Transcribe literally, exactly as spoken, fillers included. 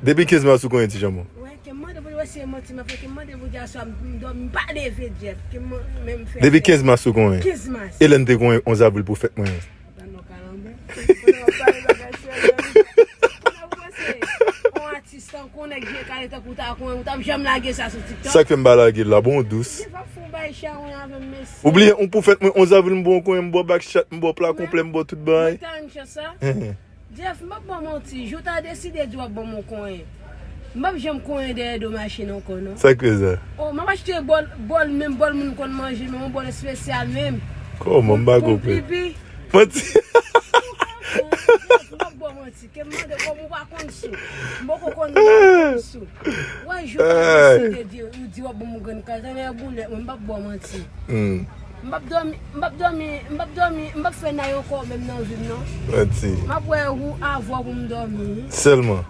Depi kenz mas ou konyen ti janm ou? Wè, ke m mande pou di wè si e manti m ap fè, ke m mande pou di aswè m dòmi, m pa leve, Jeff, ke m men m fè. Depi kenz mas ou konyen? Kenz mas. E lè n te konyen onz avril pou fèt mwen an? Ban nou kalanbè. Kounye a w ap pale bagay serye wi. Kounye a w panse yon atis tankou nèg vye kale tankou ta konyen, ou t ap janm lage sa sou TikTok? Sa k fè m pa lage l la, bon dous. Jeff ap fè yon bagay chawony avè m, mesye. Ou bliye, ou pou fèt mwen onz avril, m ba w konyen, m ba w bak chat, m ba w pla konplè, m ba w tout bagay. Mwen ta renmen chans sa. Jeff, m p ap ba w manti, jou w ta deside di w ap ban m yon konyen, m p ap janm konyen dèyè do machin ankò non. Sa k fè sa? Oh, m ap achte bòl, bòl menm, bòl moun konn manje, men yon bòl espesyal menm. Kòman? M pa konprann. Manti. Jeff, m p ap ba w manti, ke m mande kòm ou pa konn sou. M poko konn sou. Wè jou w ta deside di, ou di w ap ban m yon grenn kaz, anlè boulèt mwen, m p ap ba w manti. Hmm. M p ap dòmi, m p ap dòmi, m p ap dòmi, m p ap fè nay ankò menm nan vi m non. Manti. M ap wè ou avè w pou m dòmi wi. Sèlman.